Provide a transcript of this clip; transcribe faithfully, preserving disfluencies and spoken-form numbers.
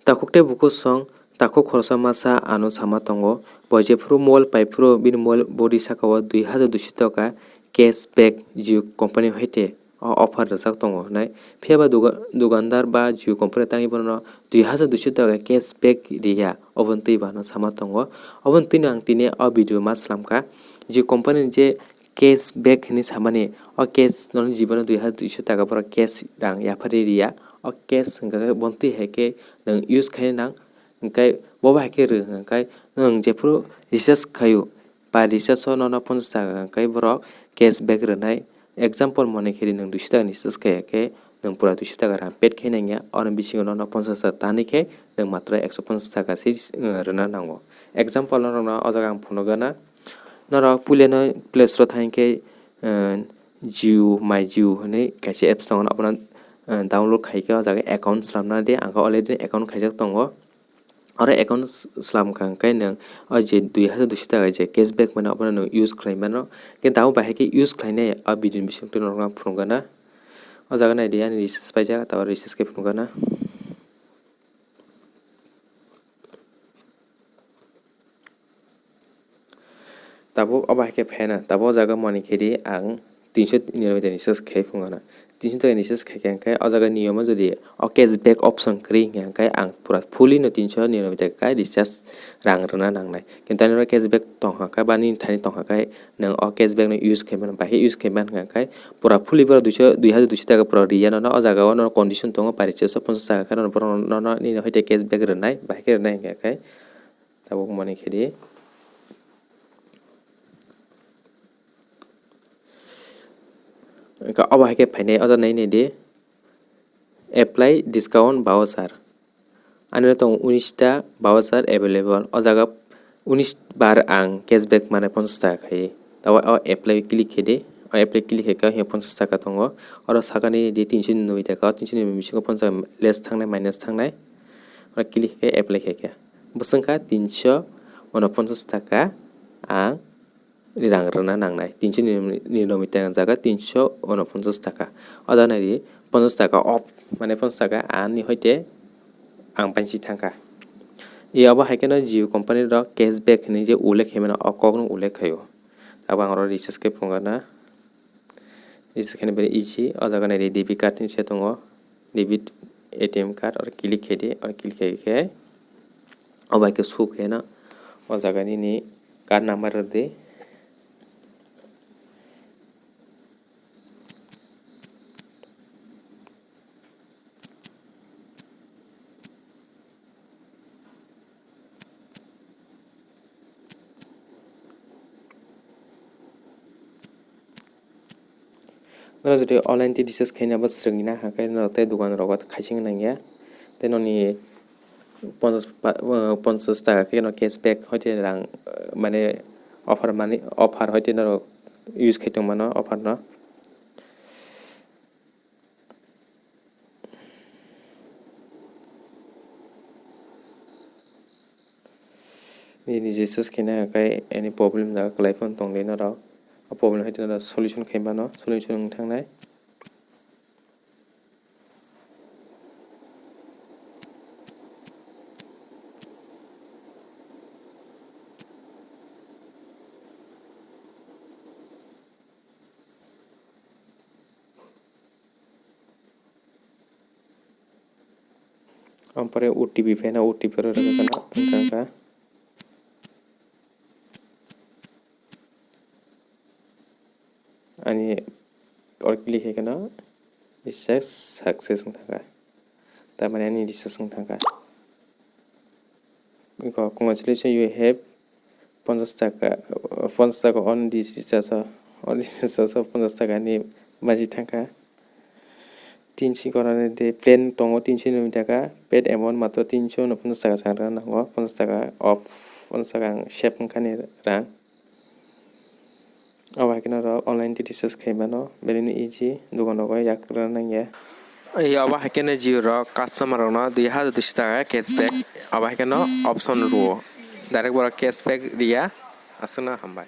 Takhuk tei bukhuk song, takhuk khoroksa masa ano sama tongo, bo jephuru mobile paiphuru bini mobile body sakao dui hazar duiso taka cashback Jio company hoite o offer rwjak tongo hinwi. Phiya ba duga-, dukandar ba Jio company tangwi bono dui hazar duiso taka cashback riya, oboni twi bo ano sama tongo. Oboni twino ang tini o video ma slamkha, Jio company ni je cashback hinwi samani, o cash nono jibono dui hazar duiso taka borok cash rang yapharwi riya. O cash hwnkha khe bono twi hai khe nwng use khaina nang, hwnkhe bo bai hai khe rw hwnkhe nwng jephuru recharge khaio, ba recharge o nono ponchash taka hwnkhe borok cashback rwnai. Example mone khe nwng duiso taka ni recharge khaiya khe nwng pura duiso taka rang paid khai nangya, oro bisingo nono ponchash taka tanwi khe nwng matro ekso ponchash taka se rwna nango. Example norokno o jaga ang phunukgana. Norok puileno Play Store thangkhe, eh, Jio, My Jio hinwi kaisa apps tongo, abono, eh, download khaikhe o jaga account slamna di, ang khe already account khaijak tongo. Oro account s-, slamkha hwnkhe nwng o je dui hazar duiso taka je cashback mano, abono nwng use khlai mano. Khe tabuk bahai khe use khlainai, a video ni bisingtwi norokno ang phunukgana. O jaga naidi, ani recharge paijak, tabuk recharge khe phunukgana. Tabuk obo hai khe phaina, tabuk o jaga mani khe di ang tinso niroboi ni recharge khai phunukgana. Tinso taka ni recharge khai khe ang khe o jaga niyom o jodi o cashback option kwrwi hwnkhe ang khe ang pura fully no tinso niroboi taka recharge rang rwna nangnai. Kintu ani oro cashback tongkha khe ba nini thani tongkha khe nwng o cashback no use khai mano, bahai use khai mano hwnkhe pura fully borok duiso, dui hazar duiso taka pura riya nono, o jaga o nono condition tongo, pari chairso ponchash taka khe nono borok nono nini hoite cashback rwnai, bahai khe rwnai hwnkhe khe tabuk mani khe di. Wngkha obo hai khe phainai, o jaga nai nai di, apply discount voucher. Ani oro tongo unis ta voucher available. O jaga unis bar ang cashback mane ponchash taka khai. Tabuk o apply click khe di. O apply click khe khe ponchash taka tongo. Oro sakani di tinso niroboi taka, o tinso niroboi bisingo ponchash less thangnai, minus thangnai. Oro click khe apply khe khe. Bwswk kha tinso unoponchash taka ang rang rwna nangnai. Tinso niroboi taka jaga tinso unoponchash taka. O jaga nai di, ponchash taka off, mane ponchash taka ani hoite ang banchi thangkha. I abo hai kheno Jio company rok cashback hinwi je ullekh khaimano, o kokno ullekh khaio. Abo ang oro recharge khe phunukgana. Recharge khaina very easy. O jaga nai di, debit card ni se tongo. Debit A T M card, oro click khe di, oro click khe khe. O bai khe show khe no. O jaga nini card number rw di. Nono jodi online twi recharge khaina bo swrwngna hwnkhe no tei dokan rogo khaising nangya. Tei noni ponchash pa-, uh, ponchash taka khe no cashback hoite rang, uh, mane offer mani, offer hoite norok use khai tongmano offer no. Nini je search khaina hwnkhe any problem jaga kwlai phano tongdi norok. O problem hai norok solution khai mano, solution wng thangnai. Ampore O T P pheno, O T P oro rwgwi kheno wngkha kha. Ani oro click khai kheno recharge success wngkha kha. Tamani ani recharge wngkha kha. Iko, congratulations, you have ponchash taka, ponchash taka on this recharge o, on this recharge o ponchash taka ni baji thangkha. Tinsi korani de plan tongo, tinsi nwi taka, paid amount matro tinso no ponchash taka sangrwna nango, ponchash taka off, ponchash taka ang save wngkha ni rang. Abo hai kheno rok online twi recharge khai mano, belai no easy, dokan rogo yak rwna nangya. Abo hai kheno Jio rok customer rokno dui hazar duiso taka cashback, abo hai kheno option rwo, direct borok cashback riya, aswkno hambai.